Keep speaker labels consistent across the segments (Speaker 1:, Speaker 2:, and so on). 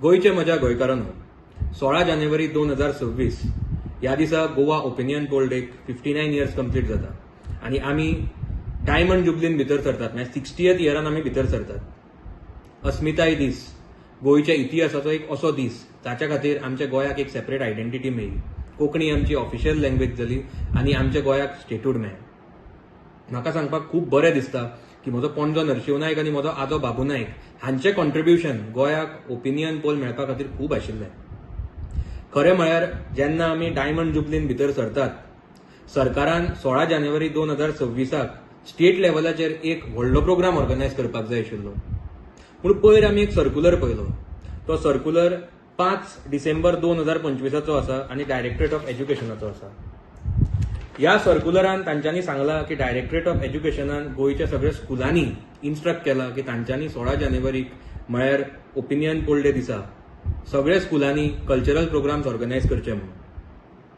Speaker 1: गोंयचे म्हज्या गोंयकारांनो, 16 जानेवारी 2026 ह्या दिसा गोवा ओपिनियन पोल डेक 59 इयर्स कंप्लीट जाता आनी आमी डायमंड जुबलीन भितर सरतात, म्हळ्यार 60th इयरान आमी भितर सरतात. अस्मिताय दीस गोंयच्या इतिहासाचो एक असो दीस ताच्या खातीर आमच्या गोंयाक एक सेपरेट आयडेंटिटी मेळ्ळी, कोंकणी आमची ऑफिशियल लँग्वेज जाली आनी आमच्या गोंयाक स्टेटहूड मेळ्ळें. म्हाका सांगपाक खूब बरें दिसता की म्हजो पणजो नरशिंव नायक आनी म्हजो आजो बाबू नायक हांचें कॉन्ट्रिब्युशन गोंयाक ओपिनियन पोल मेळपा खातीर खूब आशिल्लें. खरें म्हळ्यार जेन्ना आमी डायमंड जुबलीन भितर सरतात, सरकारान 16 जानेवारी 2026 स्टेट लेवलाचेर एक व्हडलो प्रोग्राम ऑर्गनायज करपाक जाय आशिल्लो. पूण पयर आमी एक सर्कुलर पळयलो. तो सर्कुलर 5 डिसेंबर 2025 आसा आनी डायरेक्टरेट ऑफ एज्युकेशनाचो आसा. ह्या सर्कुलरान तांच्यांनी सांगलां की डायरेक्टरेट ऑफ एज्युकेशनान गोंयच्या सगळ्या स्कुलांनी इन्स्ट्रक्ट केलां की तांच्यांनी 16 जानेवारीक, म्हळ्यार ओपिनियन पोल डे दिसा, सगळ्या स्कुलांनी कल्चरल प्रोग्राम्स ऑर्गनायज करचे म्हणून.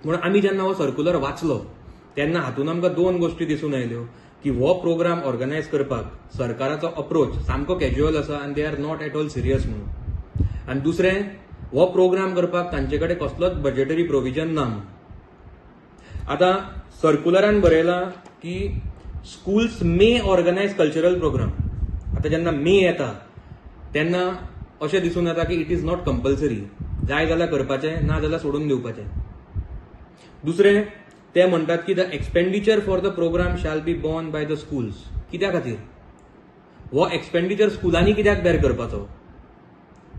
Speaker 1: म्हणून आमी जेन्ना हो सर्कुलर वाचलो तेन्ना हातूंत आमकां दोन गोश्टी दिसून आयल्यो की हो प्रोग्राम ऑर्गनायज करपाक सरकाराचो अप्रोच सामको कॅज्युअल आसा आनी they are not at all serious म्हणून. आनी दुसरें, हो प्रोग्राम करपाक तांचे कडेन कसलोच बजेटरी प्रोविजन ना म्हणून. आतां सर्कुलरान बरयलां की schools may organize cultural program. आतां जेन्ना मे येता तेन्ना अशें दिसून येता की it is not compulsory. जाय जाल्यार करपाचें, ना जाल्यार सोडून दिवपाचें. दुसरें, ते म्हणटात की the expenditure for the program shall be borne by the schools. कित्या खातीर हो एक्सपेंडिचर स्कुलांनी कित्याक बेर करपाचो?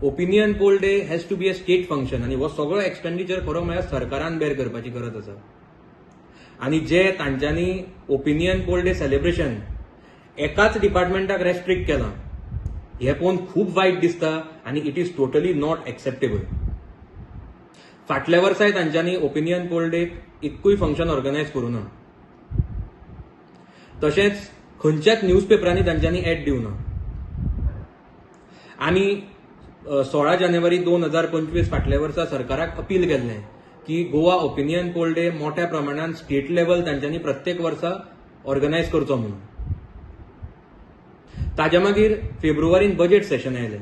Speaker 1: Opinion poll day has to be a state function आनी हो सगळो एक्सपेंडिचर खरो म्हळ्यार सरकारान बेर करपाची गरज आसा. आनी जे तांच्यांनी ओपिनियन पोल डे सेलिब्रेशन एकाच डिपार्टमेंटाक रेस्ट्रिक्ट केलां, हें पळोवन खूब वायट दिसता आनी it is totally not acceptable. फाटल्या वर्साय तांच्यांनी ओपिनियन पोल डेक एक्कूय फंक्शन ऑर्गनायज करूं ना. तशेंच खंयच्याच न्यूज पेपरांनी तांच्यांनी एड दिवना. आमी 16 जानेवारी 2025 फाटल्या वर्सा सरकाराक अपील केल्लें की गोवा ओपिनियन पोल डे मोठ्या प्रमाणान स्टेट लेवल तांच्यांनी प्रत्येक वर्सा ऑर्गनायज करचो म्हणून. ताज्या मागीर फेब्रुवारीन बजेट सेशन आयलें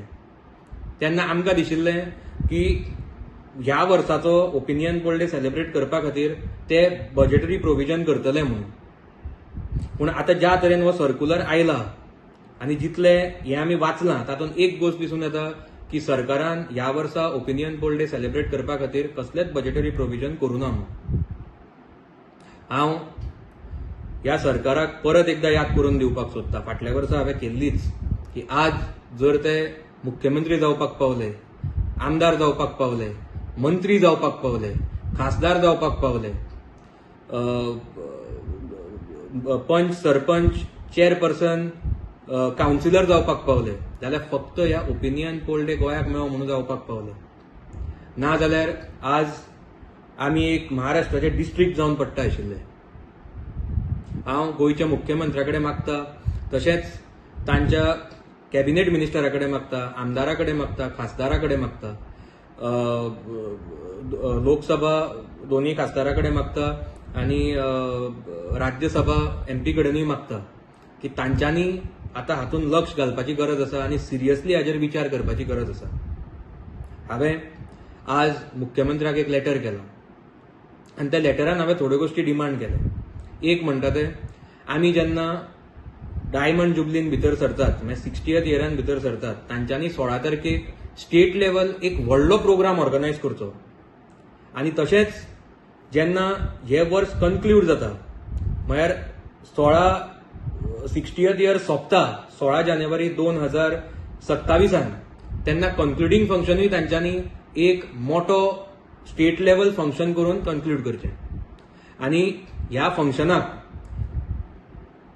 Speaker 1: तेन्ना आमकां दिशिल्लें की ह्या वर्साचो ओपिनियन पोल डे सेलिब्रेट करपा खातीर ते बजेटरी प्रोविजन करतले म्हणून. पूण आतां ज्या तरेन हो सर्कुलर आयला आनी जितले हें आमी वाचलां, तातूंत एक गोश्ट दिसून येता की सरकारान ह्या वर्सा ओपिनियन पोल डे सेलिब्रेट करपा खातीर कसलेंच बजेटरी प्रोविजन करूं ना म्हणून. हांव ह्या सरकाराक परत एकदां याद करून दिवपाक सोदता, फाटल्या वर्सा हांवें केल्लीच, की आज जर ते मुख्यमंत्री जावपाक पावले, आमदार जावपाक पावले, मंत्री जावपाक पावले, खासदार जावपाक पावले, पंच, सरपंच, चेअरपर्सन, कावन्सिलर जावपाक पावले जाल्यार फक्त ह्या ओपिनियन पोल डे गोंयाक मेळो म्हणून जावपाक पावले. ना जाल्यार आज आमी एक महाराष्ट्राचे डिस्ट्रिक्ट जावन पडटा आशिल्ले. हांव गोंयच्या मुख्यमंत्र्या कडेन मागता, तशेंच तांच्या कॅबिनेट मिनिस्टरा कडेन मागता, आमदारा कडेन मागता, खासदारा कडेन मागता, लोकसभा दोनूय खासदारा कडेन मागता आनी राज्यसभा एमपी कडेनूय मागता की तांच्यांनी आतां हातूंत लक्ष घालपाची गरज आसा आनी सिरियसली हाजेर विचार करपाची गरज आसा. हांवें आज मुख्यमंत्र्याक एक लेटर केलां आनी त्या लेटरान हांवें थोड्यो गोश्टी डिमांड केल्या. एक म्हणटा ते, आमी जेन्ना डायमंड जुबलीन भितर सरतात, म्हळ्यार 60th इयरान भितर सरतात, तांच्यांनी 16 तारखेक स्टेट लेवल एक व्हडलो प्रोग्राम ऑर्गनायज करचो आनी तशेंच जेन्ना हें वर्स कन्क्लूड जाता, म्हळ्यार 60th year सोंपता 16 जानेवारी 2027 , तेन्ना कन्क्लुडींग फंक्शनूय तांच्यांनी एक मोठो स्टेट लेवल फंक्शन करून कन्क्लूड करचें आनी ह्या फंक्शनाक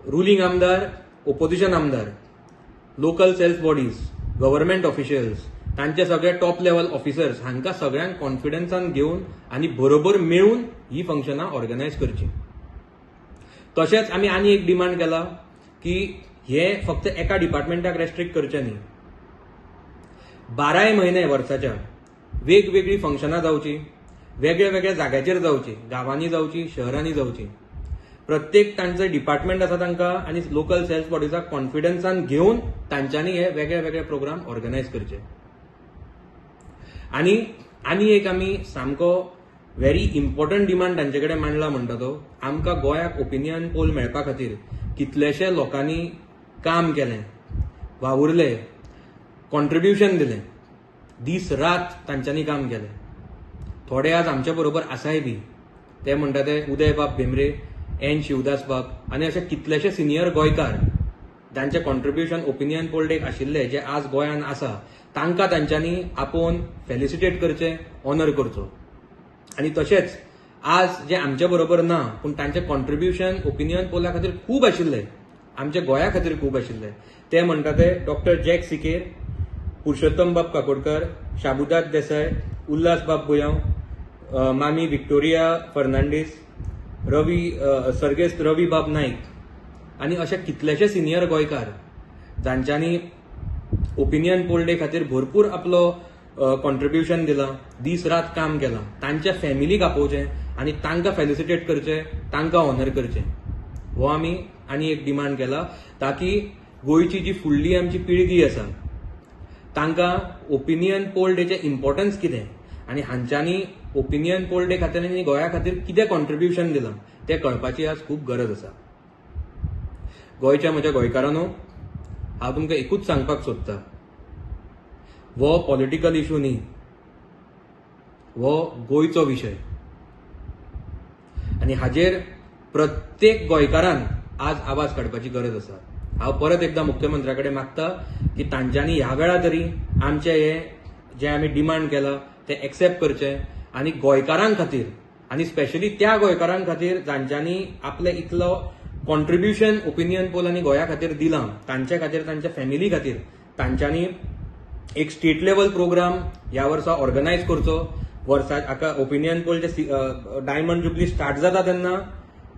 Speaker 1: रुलींग आमदार, ओपोजिशन आमदार, local self bodies, government officials, तांचे सगळे टॉप लेवल ऑफिसर्स हांकां सगळ्यांक कॉन्फिडन्सान घेवन आनी बरोबर मेळून ही फंक्शनां ऑर्गनायज करचीं. तशेंच आमी आनी एक डिमांड केला की हे फक्त एका डिपार्टमेंटाक रेस्ट्रिक्ट करचें न्ही. बाराय म्हयने वर्साच्या वेगवेगळीं फंक्शनां जावचीं, वेगळ्या वेगळ्या जाग्याचेर जावचीं, गांवांनी जावचीं, शहरांनी जावचीं. प्रत्येक तांचे डिपार्टमेंट आसा तांकां आनी लोकल सेल्फ बॉडीजाक कॉन्फिडन्सान घेवन तांच्यांनी हे वेगळे वेगळे प्रोग्राम ऑर्गनायज करचे. आनी आनी एक आमी सामको व्हेरी इम्पॉर्टंट डिमांड तांचे कडेन मांडला म्हणटा तो, आमकां गोंयाक ओपिनियन पोल मेळपा खातीर कितलेशे लोकांनी काम केलें, वावुरले, कॉन्ट्रिब्युशन दिलें, दीस रात तांच्यांनी काम केलें. थोडे आज आमच्या बरोबर आसाय बी, ते म्हणटा ते उदय बाब भेंब्रे, एन शिवदास बाब आनी अशे कितलेशे सिनियर गोंयकार जांचे कॉन्ट्रिब्युशन ओपिनियन पोल डेक आशिल्ले, जे आज गोंयान आसा, तांकां तांच्यांनी आपोवन फेलिसिटेट करचें, ऑनर करचो. आनी तशेंच आज जे आमच्या बरोबर ना पूण तांचें कॉन्ट्रिब्युशन ओपिनियन पोला खातीर खूब आशिल्लें, आमच्या गोंया खातीर खूब आशिल्लें, ते म्हणटा ते डॉक्टर जॅक सिकेर, पुरुषोत्तम बाब काकोडकर, शाबुदाद देसाय, उल्हास बाब बुयांव, मामी विक्टोरिया फर्नांडीस, रवी सर्गेस्त रवी बाब नायक आनी अशे कितलेशे सिनियर गोंयकार जांच्यांनी ओपिनियन पोल डे खातीर भरपूर आपलो कॉन्ट्रिब्युशन दिलां, दीस रात काम केलां, तांच्या फॅमिलीक आपोवचें आनी तांकां फेलिसिटेट करचें, तांकां ऑनर करचें. हो आमी आनी एक डिमांड केला, ताकी गोंयची जी फुडली आमची पिळगी आसा तांकां ओपिनियन पोल डेचें इम्पॉर्टन्स कितें आनी हांच्यांनी ओपिनियन पोल डे खातीर आनी गोंया खातीर कितें कॉन्ट्रिब्युशन दिलां तें कळपाची आज खूब गरज आसा. गोंयच्या म्हज्या गोंयकारांनो, हांव तुमकां एकूच सांगपाक सोदतां, हो पॉलिटिकल इशू न्ही, हो गोंयचो विशय आनी हाजेर प्रत्येक गोंयकारान आज आवाज काडपाची गरज आसा. हांव परत एकदां मुख्यमंत्र्या कडेन मागता की तांच्यांनी ह्या वेळा तरी आमचें हें जें आमी डिमांड केलां तें एक्सेप्ट करचें आनी गोंयकारां खातीर आनी स्पेशली त्या गोंयकारां खातीर जांच्यांनी आपलें इतलो कॉन्ट्रिब्युशन ओपिनियन पोल आनी गोंया खातीर दिलां, तांचे खातीर, तांच्या फॅमिली खातीर तांच्यांनी एक स्टेट लेवल प्रोग्राम ह्या वर्सा ऑर्गनायज करचो. वर्सा हाका ओपिनियन पोलचे डायमंड जुबली स्टार्ट जाता तेन्ना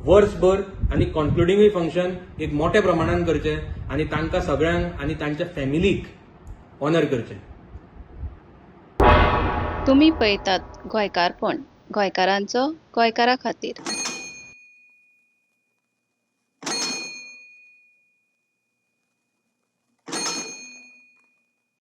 Speaker 1: वर्सभर आनी कॉन्क्लुडींगूय फंक्शन एक मोठ्या प्रमाणान करचें आनी तांकां सगळ्यांक आनी तांच्या फॅमिलीक ऑनर करचें.
Speaker 2: तुमी पळयतात गोंयकारपण, गोंयकारांचो गोंयकारा खातीर.